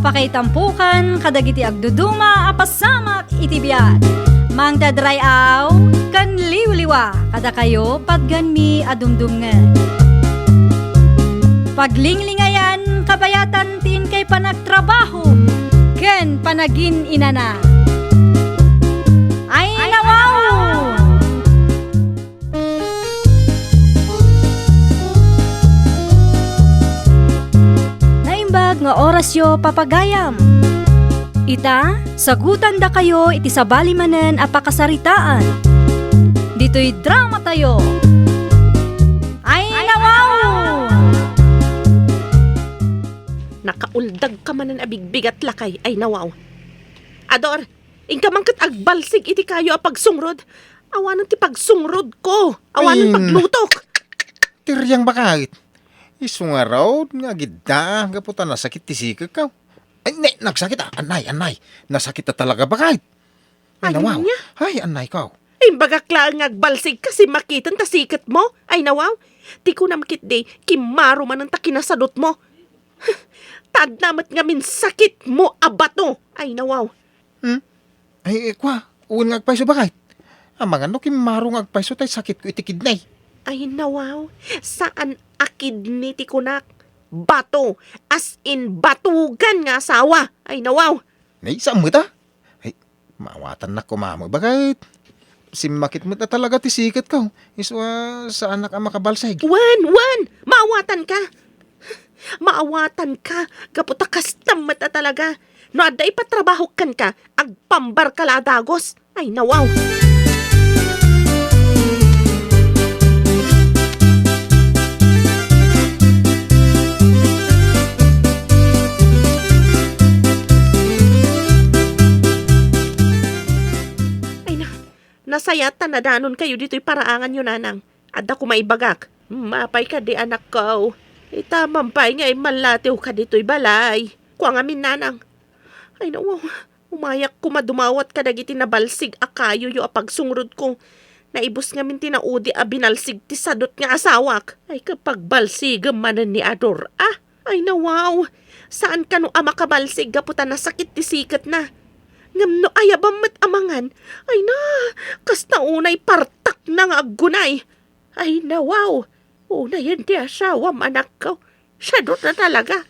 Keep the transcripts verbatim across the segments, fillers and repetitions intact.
Pakaitampokan kadagiti agduduma a pasamak iti biag. Mangted ray-aw ken liwliwa kadakayo patganmi a dumdumngeg. Paglinglingayan kabayatan ti inkay panagtrabaho ken panagin-inana. Ay, nawaw! Naimbag nga orasyo, papagayam. Ita, sagutandakayo iti sabali manen a pakasaritaan. Ditoy dramatayo. Ay, nawaw! Nakauldag ka manen a bigbigat, lakay. Ay, nawaw. Ador, inka man ket agbalsig iti kayo a pagsungrod. Awanen ti pagsungrod ko. Awanen Ay, paglutok. Tiriang bakait. Isu ngarud nga agidda gapu ta nasakit ti siketko. Ay, ne, nagsakit, ah. Anay, anay. Nasakit na talaga, bakait. Ay, nawaw. Ania? Ay, anay ka. Imbagak laeng nga agbalsig ka, simmakiten ta siket mo. Ay, nawaw. Ti kunam ketdi, kimmaro manen ta kinasadot mo. Tadna met ngamin sakit mo a bato. Ay, nawaw. Hmm? Ay, eh, kwa, wen nga agpayso, bakit? Amangan no kimmaro nga agpayso tay sakit ko iti kidney. Ay, nawaw. Saan a kidney ti kunak. Bato. As in, batugan nga asawa. Ay, nawaw. Nay, saan mo ita? Ay, maawatannak koma met, bakit? Simmakit met na talaga ti siketko. Isu a, saanak a makabalsig. Wen, wen! Maawatanka! Maawatanka! Gapu ta kastam met a talaga. No adda ipatrabahok kenka, agpambarka la a dagus. Ay, nawaw! Ay, na, nasayat ta nadanonkayo ditoy paraanganyo, nanang. Adda koma ibagak. Mapay kadi, anakko. Ita man pay nga immallatiwka ditoy balay. Kua ngamin, nanang. Ay, nawaw. Umayak koma dumawat kadagiti nabalsig a kayoyo a pagsungrodko. Naibus ngamin ti naudi a binalsig ti sadot nga asawak. Ay, kapagbalsigem manen ni Ador, ah! Ay, nawaw! Saan kano a makabalsig gapu ta nasakit ti siketna. Ngem no ayabam met a mangan, ay na, kasta unay partakna nga aggunay. Ay, nawaw! Unayen ti asawam, anakko. Sadot na talaga.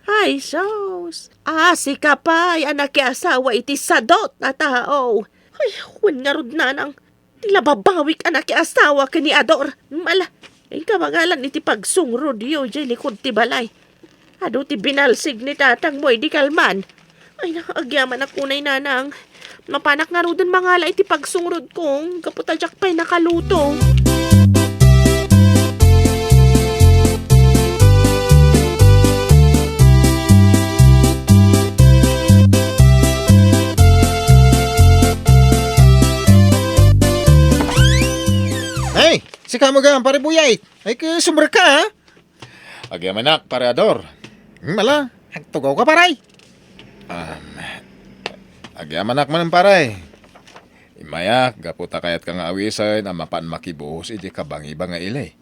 Ay, sus. Ah, sika pay a nakiasawa iti sadot a tao. Ay, wen ngarud, nanang. Ti lababawik a nakiasawa ken ni Ador. Mala, inka mangalan iti pagsungrodyo idiay likud ti balay. Adu ti binalsig ni tatangmo idi kalman. Ay, agyamanak unay, nanang. Mapanak ngaruden mangala iti pagsungrodko, gapu ta diak pay nakaluto. Hey, sika met gayam, pare Buyay. Ay, ke, sumrek ka, ha? Agyamanak, pare Ador. Hmm, ala, agtugaw ka, pare. Um, agyamanak man, pare. Immayak, gapu ta kayatka nga awisen a mapan makibuos iti kabangiba nga ili.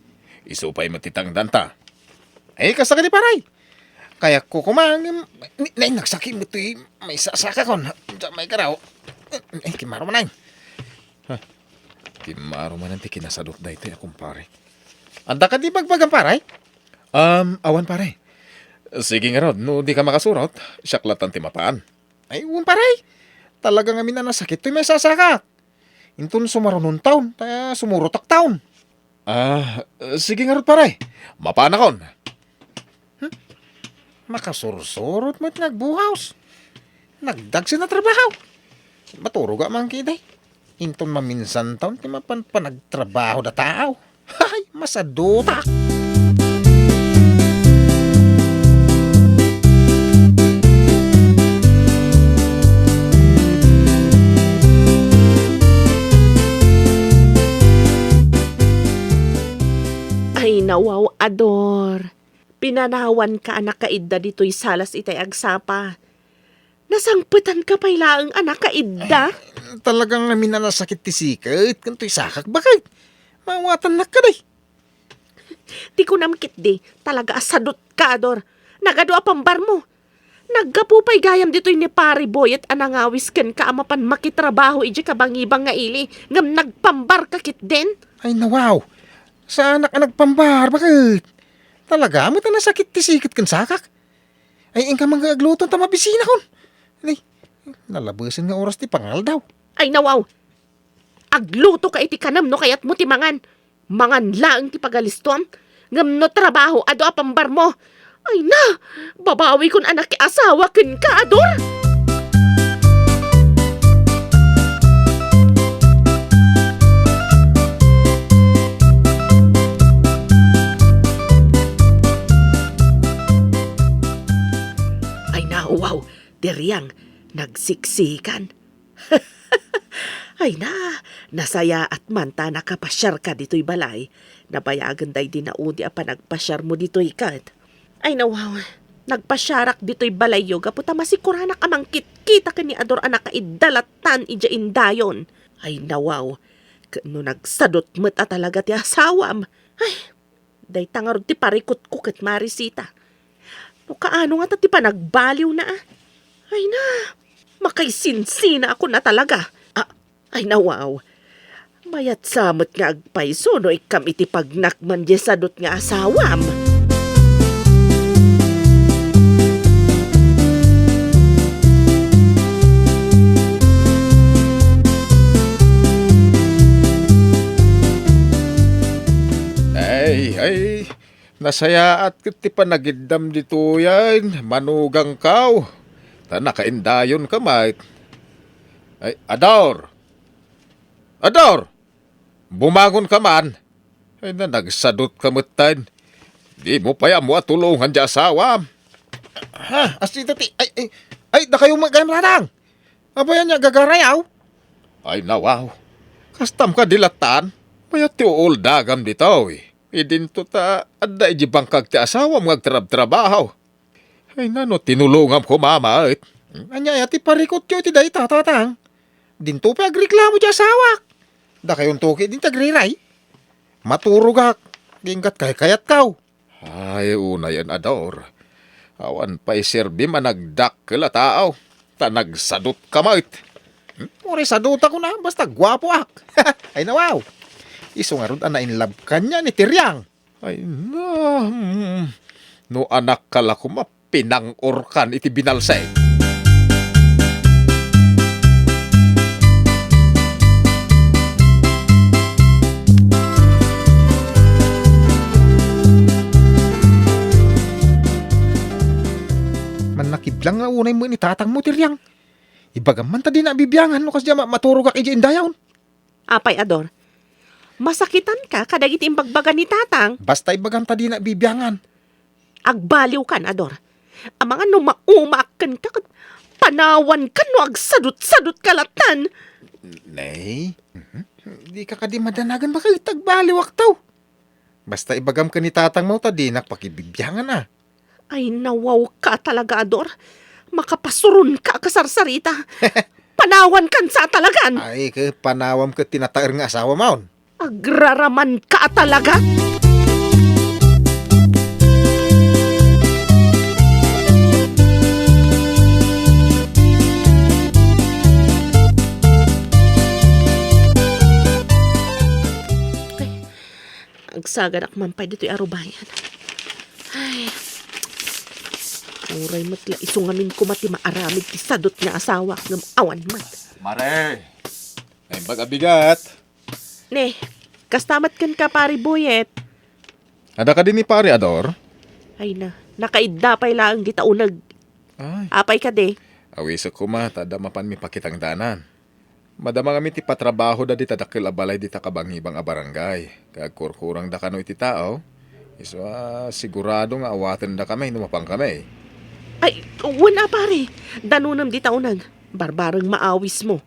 Isu pay met ti tangdanta. Ay, kasta kadi, pare. Kayatko koma, ngem, ni, ni, nagsakit met ti maisasakakon. Diak maikaraw. Ay, kimmaro manen. Huh. Kimmaro manen ti kinasadot daytoy a kumpare. Adda kadi bagbagam, pare? Um, awan, pare. Sige ngarud, no dika makasurot, siak latan ti mapan. Ay, wen, pare. Talaga ngamin a nasakit toy maisasakak. Inton sumarunon taon, ta sumurotak taon. Ah, sige ngarud, pare. Mapanakon. Hmm? Makasursurot met nga agbuhaos. Nagdagsen a trabaho. Maturog a man kidi. Inton maminsan taon ti mapan panagtrabaho da tao. Hay, masadutak! Ay, nawaw, Ador. Pinanawanka a nakaidda ditoy salas itay agsapa. Nasangpetanka pay laeng a nakaidda? Ay, talaga ngamin a nasakit ti siket, ken toy sakak, bakit? Maawatannak kadi. Ti kunam ketdi, talaga a sadotka, Ador. Nagadu a pambarmo. Naggapu pay gayam ditoy ni Pare Boyet a nangawis kenka a mapan makitrabaho idiay kabangibang nga ili, ngem nagpambarka ketdin? Ay, nawaw! Saanak a nagpambar, baket? Talaga met a nasakit ti siket ken sakak. Ay, inka man nga agluto ta mabisinakon. Ay, nalabesen nga oras ti pangaldaw. Ay, nawaw! Aglutoka iti kanem no kayatmo ti mangan. Mangan laeng ti pagalistuam. Ngem no trabaho, adu a pambarmo. Ay na! Babawikon a nakiasawa kenka, Ador! Ay na, wow! Ti Riang, nagsiksikan. Ay na, nasayaat man ta nakapasiarka ditoy balay. Nabayagen daydi naudi a panagpasiarmo ditoy ket. Ay na, wow, nagpasiarak ditoy balayyo gapu ta masikuranak a mangkitkita ken ni Ador a nakaidda lattan idiay indayon. Ay na, wow, ket no nagsadut met a talaga ti asawam. Ay, dayta ngarud ti parikutko ket Marisita. No kaano ngata ti panagbaliwna, a? Ay na, makaisinsinaakon a talaga. A, ay na, wow. Mayat sa met nga agpayso no ikkam iti pagnakman diay sadut nga asawam. Ay, ay, nasayaat ket ti panagiddam ditoyen, manugangkaw. Ta nakaindayonka met. Ay, Ador! Ador! Bumangonka man! Ay na, nagsadutka metten. Dimo pay ammo a tulongan ti asawam. Ha? Asita ti, ay, ay, ay, dakayo met gayam, Tatang! Apay ania, gagarayaw? Ay, nawaw. Kastam kadi lattan? Mayat ti uuldagam ditoy. Idinto ta adda idiay bangkag ti asawam nga agtrabtrabaho. Ay, nano, tinulongam koma met. Ania aya ti parikutyo iti dayta, Tatang? Dinto pay agreklamo ti asawak. Dakayonto ketdin ti agriray. Maturogak, aginggat kaykayatkaw. Ay, unayen, Ador. Awan pay serbim a nagdakkel a tao, ta nagsadutka met. Hmm? Uray sadutak, kuna, basta guapoak. Ay, nawaw. Isu ngarud a nainlabkan niya ni Tiriang. Ay na, mm, no anakka la koma, pinang-orkan iti binalseng. Mannakiblang nga unay met ni tatangmo ti riang. Ibagam man ta dina bibiangan no kasdiay ma-, maturogak idiay indayon. Apay, Ador, masakitanka kadagiti imbagbaga ni Tatang? Basta ibagam ta dina bibiangan. Agbaliwkan, Ador. Amangan no maumaak kenka ket panawankan no agsadut-sadutka lattan. Nay, mhm. Dika kadi madanagan, baket agbaliwakto. Basta ibagam ken ni Tatangmo ta dinak pakibibiangan a. Ay, nawawka talaga, Ador. Makapasuronka a kasarsarita. Panawankan sa talagan. Ay, ke, panawam ket ti nataer nga asawam. Agraramanka a talaga. Ay, agsaganak man pay ditoy arubayan. Ay. Uray met la isu ngamin koma ti maaramid ti sadut nga asawa ngem awan met. Mare, naimbag a bigat. Ne, kasta met kenka, Pare Boyet. Adda kadi ni Pare Ador? Ay na, nakaidda pay laeng dita uneg. Ay. Apay kadi? Awisek koma ta adda mapanmi pakitangdanan. Madama ngamin ti patrabahoda dita dakkel a balay dita kabangibang a barangay. Kay agkurkurangda kano iti tao. Isu a sigurado nga awatendakami no mapankami. Ay, wen a, pare. Danunem dita uneg. Barbareng maawismo.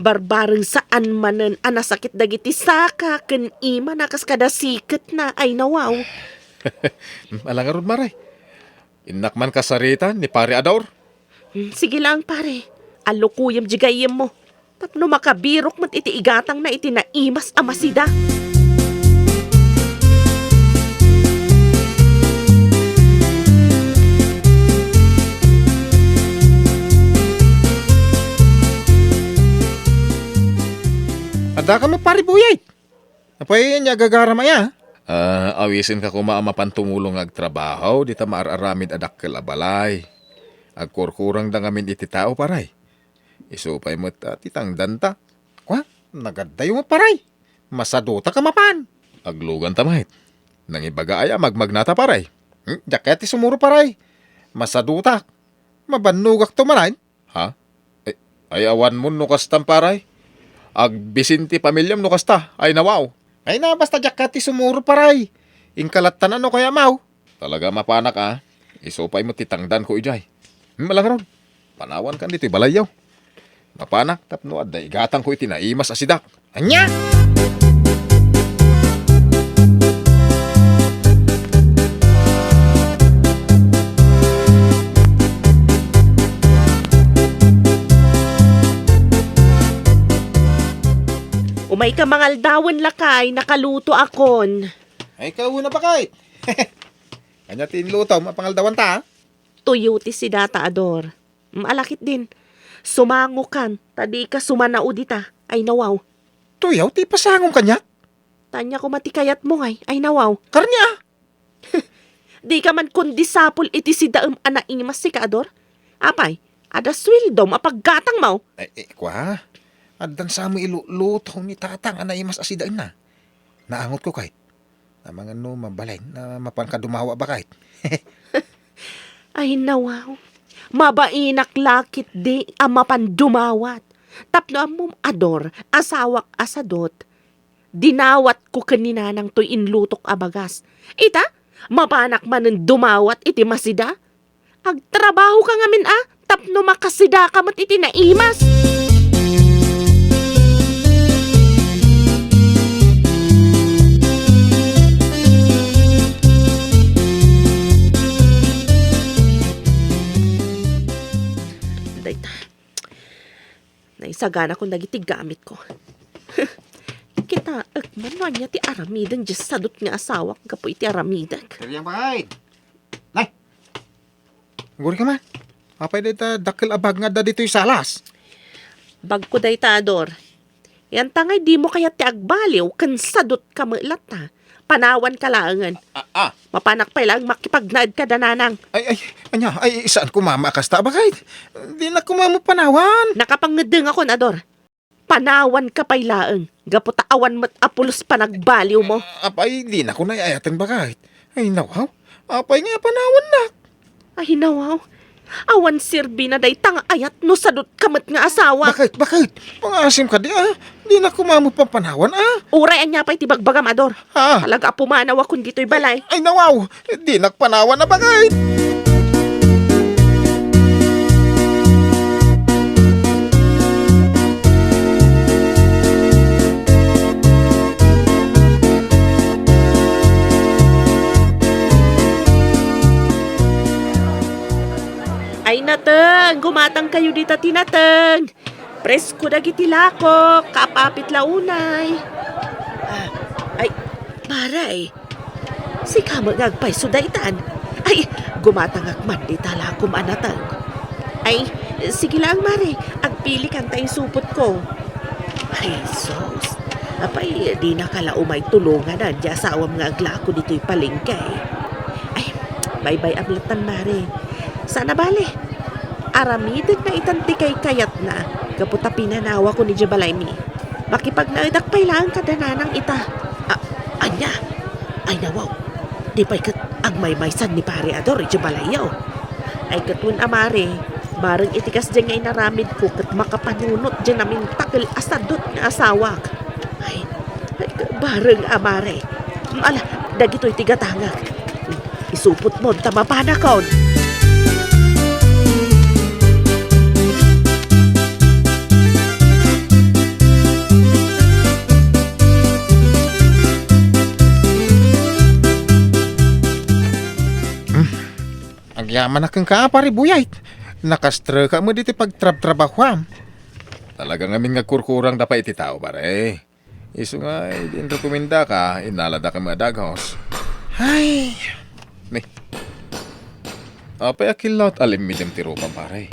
Barbareng saan manen a nasakit dagiti saka ken imana kas kada siketna. Ay, nawaw. Ala ngarud, mare. Innak man kasaritan ni Pare Ador. Hmm, sige lang, pare. Alukuyem di gayyemmo. Tapno makabirok met iti igatangna iti naimas a masida. Daka met, Pare Buyet. Apay, ania gagaram aya? Ah, awisenka koma a mapan tumulong nga agtrabaho dita maar-aramid a dakkel a balay. Agkurkurangda ngamin iti tao, pare. Isu pay met, ah, ti tangdanta. Kua, nagaddayo met, pare. Masadutak a mapan. Agluganta met. Nangibaga aya a magmagnata, pare? Hmm, diak kayat ti sumuro, pare. Masadutak. Mabannogakto manen. Ha? Ay, ay, awanmon no kastan, pare. Agbisin ti pamilyam no kasta. Ay, nawaw. Ay na, basta diak kayat ti sumuro, pare. Inka latta no kayat, maw. Talaga mapanak, a. Isu pay met ti tangdanko idiay. Hmm, alangaron. Panawankan ditoy balayyo. Mapanak tapno adda igatangko iti naimas a sidak. Ania? Umayka mangaldawan, lakay, nakalutoakon. Ay, kauna, bakit? Ania ti inlutom a pangaldawanta, a? Tuyo ti sidata, Ador. Mm, ala ketdin. Sumangokan, ta dika sumanao dita. Ay, nawaw. Tuyaw ti ipasangom kaniak? Ta ania koma ti kayatmo ngay? Ay, nawaw. Karne, a? Dika man kondisapul iti sidaem a naimas, sika, Ador? Apay, adda sueldom a paggatangmo? Ay, eh, kua. Addan sa met iluluto ni tatang a naimas a sidaenna. Naangotko kayat. Amangan no mabalin a mapanka dumawa, bakit? Ay, nawaw. Mabainak la ketdi a mapan dumawat. Tapno ammom, Ador, asawak a sadut, dinawatko ken ni Nanang toy inlutok a bagas. Ita, mapanak manen dumawat iti masida? Agtrabahoka ngamin, a, tapno makasidaka met iti naimas. Dayta. Naisaganakon dagiti gamitko. Kitaek man no ania ti aramiden diay sadut nga asawak gapu iti aramidek. Kariang pakain. Nay! Agurika man. Apay dayta dakkel a bag nga adda ditoy salas? Bagko dayta, Ador. Yanta ngay dimo kayat ti agbaliw ken sadutka met latta. Panawanka laengen. A, a. Mapanak pay laeng makipagnaed kada Nanang. Ay, ay, ania? Ay, saan koma a kasta, bakit? Dinak koma panawan. Nakapangngedengakon, Ador. Panawanka pay laeng, gapu ta awan met a pulos panagbaliwmo. Apay, dinakon ay-ayaten, bakit? Ay, nawaw. Apay nga panawannak? Ay, nawaw. Awan serbina dayta nga ayat no sadutka met nga asawa. Bakit? Bakit? Pangasim kadi, a? Dinak koma met papanawan, a? Uray ania pay ti bagbagam, Ador. Ha? Talaga a pumanawakon ditoy balay. Ay, nawaw! Dinak panawan a bangay! Ay, nateng! Gumatangkayo dita ti nateng! Presko dagiti lakok, kaap-apit la unay. Ah, ay, pare, sika met nga agpayso daytan. Ay, gumatangak man dita lakom a nateng. Ay, sige laeng, mare, agpilikan ta isupotko. Ay, sus. Apay, dinaka la umay tulonganan ti asawam nga aglako ditoy palengke. Ay, baybay-am lattan, mare. Saan a bale. Aramidek na itan ti kaykayatna gapu ta pinanawakon idiay balaymi. Makipagnaedak pay laeng kada Nanang ita. A-, ania? Ay, nawaw. Di pay ket agmaymaysan ni Pare Ador idiay balayyo. Ay, ket wen a, mare, bareng iti kasdiay nga inaramidko ket makapanunot diay namintakel a sadut nga asawak. Ay, ay, bareng a, mare. Ala, dagitoy ti gatangak. Isupotmon ta mapanakon. Hmm. Agyamanak kenka, Pare Buyet. Nakastreka met iti pagtrabtrabahuam. Talaga ngamin nga kurkurangda pay iti tao, pare. Isu nga, idi inrekomendaka, innaladaka met a dagus. Ay! Ni, apay a killaw ta alimmidem ti rupam, pare?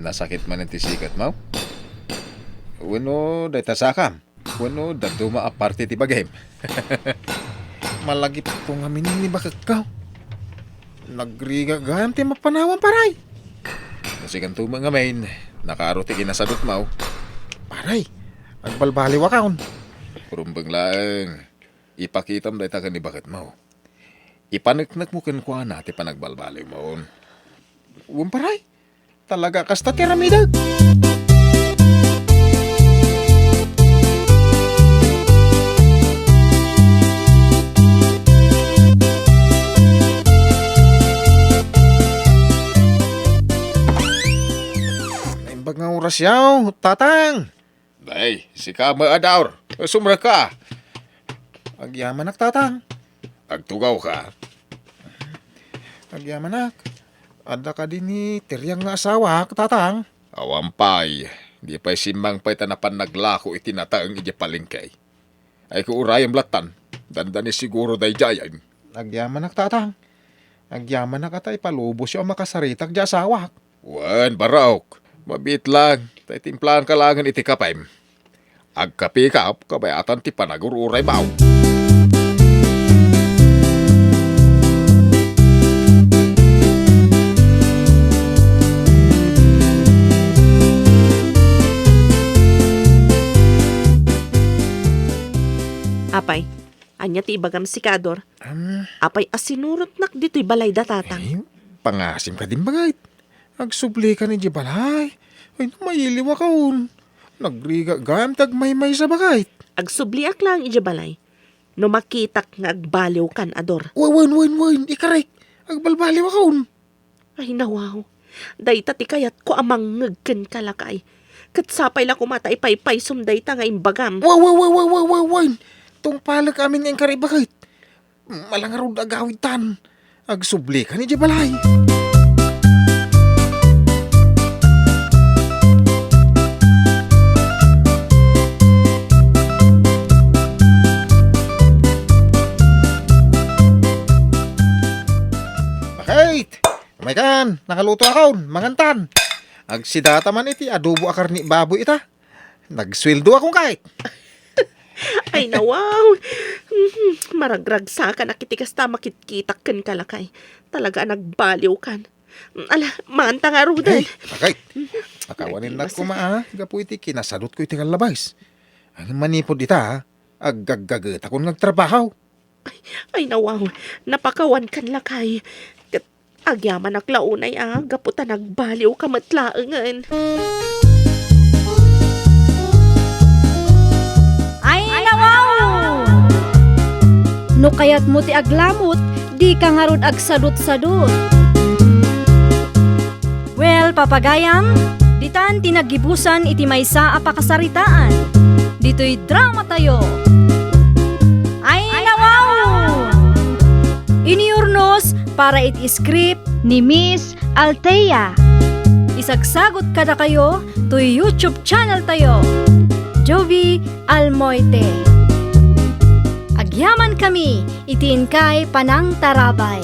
Nasakit manen ti sikatmo? Wenno dayta sakam? Wenno dadduma a parte ti bagim? Malagipko ngamin ni baketko. Nagrigat gayam ti mapanawam, paray. No sikanto met ngamin, nakaaro ti kinasadutmo. Paray, agbalbaliwakon. Rumbeng laeng. Ipakitam dayta ken ni baketmo. Ipaneknekmo kenkuana ti panagbalbaliwmo. Wen, paray. Talaga kasta ti aramidek. Naimbag nga oras yaw, tatang. Ay, sika met, Ador. Sumrekka. Agyamanak, tatang. Agtugawka. Agyamanak. Adda kadi ni ti riang nga asawak, tatang? Awan pay. Di pay simmangpet ta napan naglako iti nateng idiay palengke. Ay, ko urayem lattan. Dandani siguro daydiay. Agyamanak, tatang. Agyamanak a ta ipalubosyo a makasaritak diay asawak. Wen, barok. Mabiit lang. Ta itimplaanka laengen iti kapem. Agkapeka, kabayatan ti panagur-uraymo. Apay, ania ti ibagam sika, Ador? Am. Apay a sinurotnak ditoy balayda, tatang? Ay, pangasim kadin, bagayt. Agsublikan idiay balay. Ay, no mailiwakon. Nagrigat gayam ti agmaymaysa, bagayt. Agsubliak laeng idiay balay. No makitak nga agbaliwkan, Ador. Wa-, wen, wen, wen. Ikarek. Agbalbaliwakon. Ay, nawaw. Dayta ti kayatko a mangngeg kenka, lakay. Ket sapay la koma ta ipaypaysom dayta nga imbagam. Wa-, wa-, wa-, wa-, wa-, wa-, wen. Tungpalek amin nga inkari, bagayt. Malangarud agawidtan. Agsublikan idiay balay. Bakit? Umaykan, nakalutoakon, mangantan. Agsidata man iti adobo a karni baboy ita. Nagsueldoakon kayat. Ay, nawaw. Mhm, maragragsakanak iti kasta a makitkitak kenka, lakay. Talaga a nagbaliwkan. Ala, manta ngaruden. Ay, bakit? Mhm. Akawanen na koma, ah, gapu iti kinasadutko iti kallabas. Ang manipod ita, ah, aggaggagetakon nga agtrabaho. Ay, nawaw, napakawankan, lakay. Ket agyamanak la unay a gapu ta nagbaliwka met laengen. Ay, nawaw! No kayatmo ti aglamut, dika ngarud agsadutsadut. Well, papagayam, ditan ti naggibusan iti maysa a pakasaritaan. Ditoy dramatayo. Ay, nawaw! Inurnos para iti script ni Miss Althea. Isagsagut kadakayo toy YouTube channel tayo, Jovie Almoite. Agyaman kami iti inkay panangtarabay.